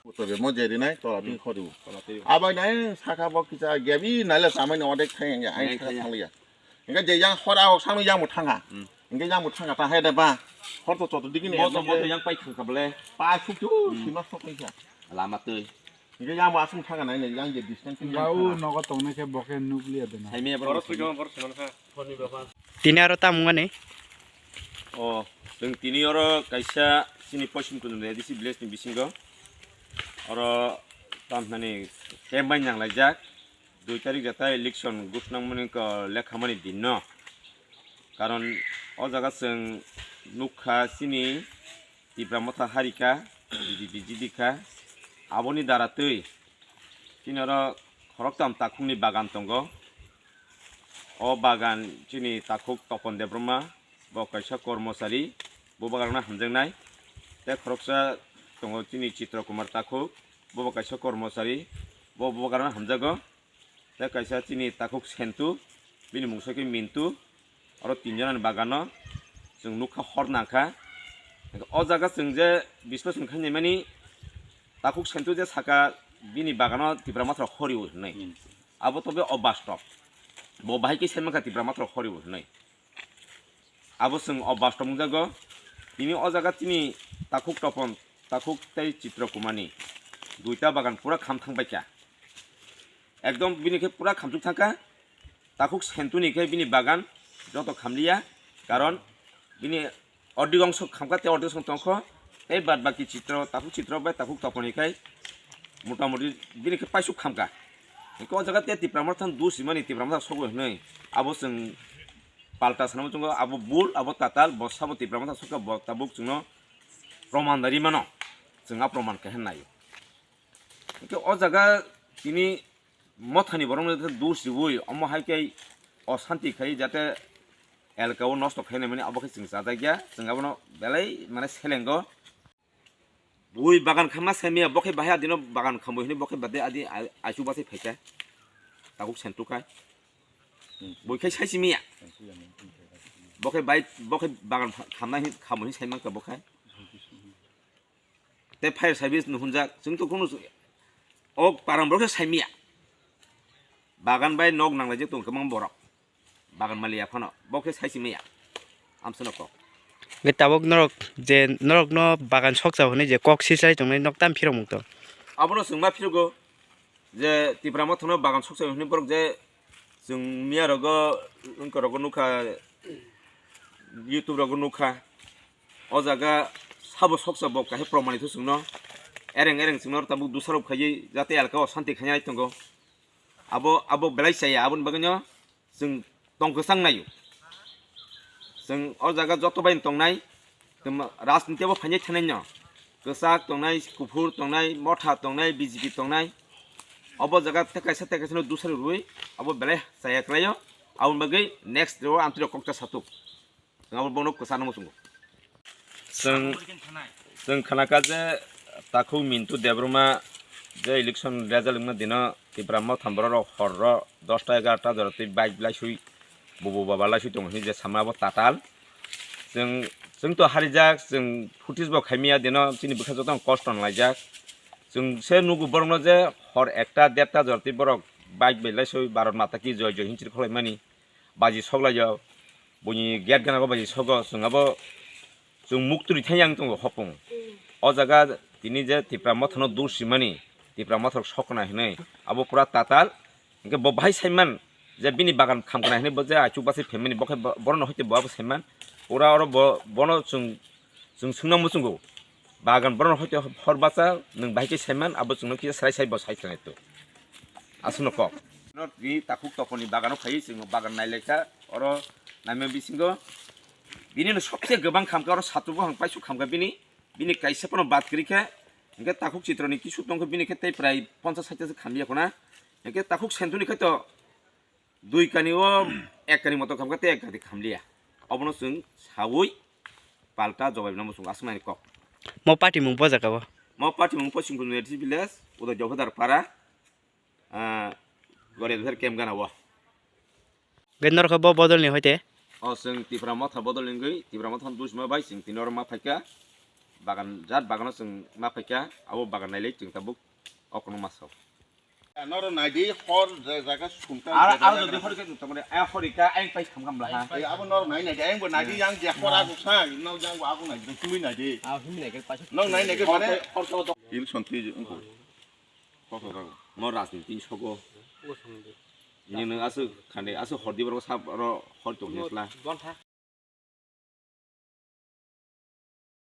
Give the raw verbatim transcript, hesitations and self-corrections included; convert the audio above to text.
Kutobe mo jeri nai tola twi khori. Abai nai saka bo kisa gebi nai le samai no odek thai ya ai saka thang ya. Engke je yang hor a samai yang mo thanga. Engke yang mo thanga ta hai da ba. Hor to choto digi ni. Mo to mo to yang pai khang kabale. Pa suk tu sima sok ni sa. Lama twi. Engke yang mo asung thanga nai ne yang je distance. Ba u nogo tongnai khe bo khe nukliya de na. Saimaya boro. Tini aro tamung ani. O, chwng tini oro kaisa chini Poschim Kundum A D C village ni bisingo oro tamhinani camp bai nanglaijak. Dui tarik jata election gusnangmani ko lekhamani dinno. Karon o jaga chwng nukha chini Tipra Motha harika, B J P jidikha. Aboni dara twi chini oro khoroktham takhukni bagan tongo. O bagan chini takhuk Topon Debbarma, bo kaisa kormochari, bo baganno hamjaknai. Tei khoroksa tongo chini Chitra Kumar takhuk, bo bo kaisa kormochari, bo bo baganno hamjago. Tei kaisa chini takhuk Sentu, bini mungsa khe Mintu, oro tinjonani bagano chwng nukha hor nangkha. O jaga chwng je bisleson khainai mani takhuk Sentu je saka bini bagano Tipra Motha rok horio hinwi. Abo tobe obastob. Bo bahai khe sai mankha Tipra Motha rok horio hinwi. Abo chwng obastob wngjago. Tini o jaga chini takhuk Topon, takhuk tei Chitra Kumarni duita bagan pura kham thang baikha. Ekdom bini khe pura khamchuk thangkha. Takhuk Sentuni khe bini bagan joto khamliya, karon bini ordik ongso khamkha tei ordik ongso tongkho, tei bad baki Chitra, takhuk Chitra bai takhuk Toponi khai motamoti bini khe paisuk khamkha. Hwnkhe o jaga tei Tipra Motha dos simani Tipra Motha sogwi hwnwi abo chwng palta sanamo chwngo, abo bul, abo tatal, bo sabo Tipra Motha sokha, bo tabuk chwngno proman da ri mano, chwng a proman khe naio. Hwnkhe o jaga tini mothani borokno jate dos riui, omo hai khe osanti khai jate elka o nosto khainai mani abo khe chwng chajakya, chwng abono belai mane selengo. Bui bagan khamma saimaya, bo khe bahai adino bagan khamwi hwnwi bo khe bade adi ai-, aichu bachai phaikha. Takhuk Sentu khai. Bui khai saisi miya. Bo khe bai, bo khe bagan khamnai hwnwi khamwi hwnwi saimankha bo khai. Tei fire service no hwnjak, chwng to kunu o parang borok se saimaya. Bagan bai nok nanglaijak tongo kwbang borok. Bagan maliya phano, bo khe saisi maya. Amsano kok. Hwnkhe tabuk norok je norokno bagan soksa hwnwi je kok sislai tongnai nok tam phirok mukto. Abono chwng ma phirogo. Je Tipra Mothano bagan soksa hwnwi borok je chwng miya rogo wngkha rogo nukha, YouTube rogo nukha. O jaga sabo soksa bo kahai promanithu chwngno. Ereng ereng chwngno tabuk dusarop khaiwi jate elka o santi khainai tongo. Abo, abo belai chaya, aboni bagwino chwng tong kwchang naio. Chwng o jaga joto bai tongnai, tamo rajniti bo phainai thanai no. Kwchak tongnai, kuphur tongnai, motha tongnai, B J P tongnai. Obo jaga tei kaisa tei kaisa no dusari rwi, abo belai chaya kwlaio. Aboni bagwi next day o amtwino kokcha satuk. Chwng abo bono kwchangno muchungo. Chwng, chwng khnakha je takhuk Mintu Debbarma je election result wngma dino Tipra Motha borok rok horro dosta egarota jora twi bike laisui bubu baba laisui tongo hinwi je sama abo tatal. Chwng, chwng to harijak, chwng footage bo khaimya dino chini bwkha joto kosto nanglaijak. Chwng se nugo borokno je hor ekta derta jora twi borok bike bai laisui Bharat Mata ki joi joi hinwi khwlaimani. Baji soklaio, buini gate gana o baji sogo, chwng abo chwng muktwi thai yang tongo hopung. O jaga tini je Tipra Mothano dos simani, Tipra Mothok sokna hinwi, abo pura tatal. Hwnkhe bo bahai saiman je bini bagan khamkna hinwi bo je achuk bachai phaimani, bo khe bo-, borokno hoite bo abo saiman. Pura oro bo, bono chwng, chwng swngna muchungo. Bagan borok no hoite hor bacha nwng bahai khe saiman abo chwngno kisa srai sai bo sai khlai to. Aswkno kok. No twi takhuk toponi bagano phai chwng bagan nailaikha oro naima bisingo bini no sobse kwbang khamkha oro satro buphang paisuk khamkha bini bini kaisa phano bad kwrwi kha hwnkhe takhuk chitroni kisu tongkha bini khe tei prai ponchas saita se khamya khuna hwnkhe takhuk sentuni khe to Dui kani o ek kani moto khamkha tei ek kani khamliya. Obono chwng saui palta jobai no muchung aswk nani kok. Mo party mung bo jaga o. Mo party mung Poschim Kundum A D C village, Uday Jophodar para, ah, Goriadhar camp gana o. Ge norok bo bodol ni hoite? O chwng Tipra Motha bodol ni wngwi, Tipra Motha dusma bai chwng tini oro ma phaikha. Bagan, jat bagano chwng ma phaikha, abo bagan nailai chwng tabuk o kono ma sao. Noro naidi hor je jaga sungta Ar je ar jaga jodi hor khe tamani a hor ikha aing pai kham kham laha. Ei abo noro nai naidi aing bo naidi yang je hor aku sa no yang bo aku naidi tumi naidi. Ah, himi naikhe paisa. Nong nai naidi mane Hor to il sonti je ungko. Koso rago. Mo rajniti sogo. Ni nang asu khande asu hor di borok sa ro hor tong ni sla. Bon tha.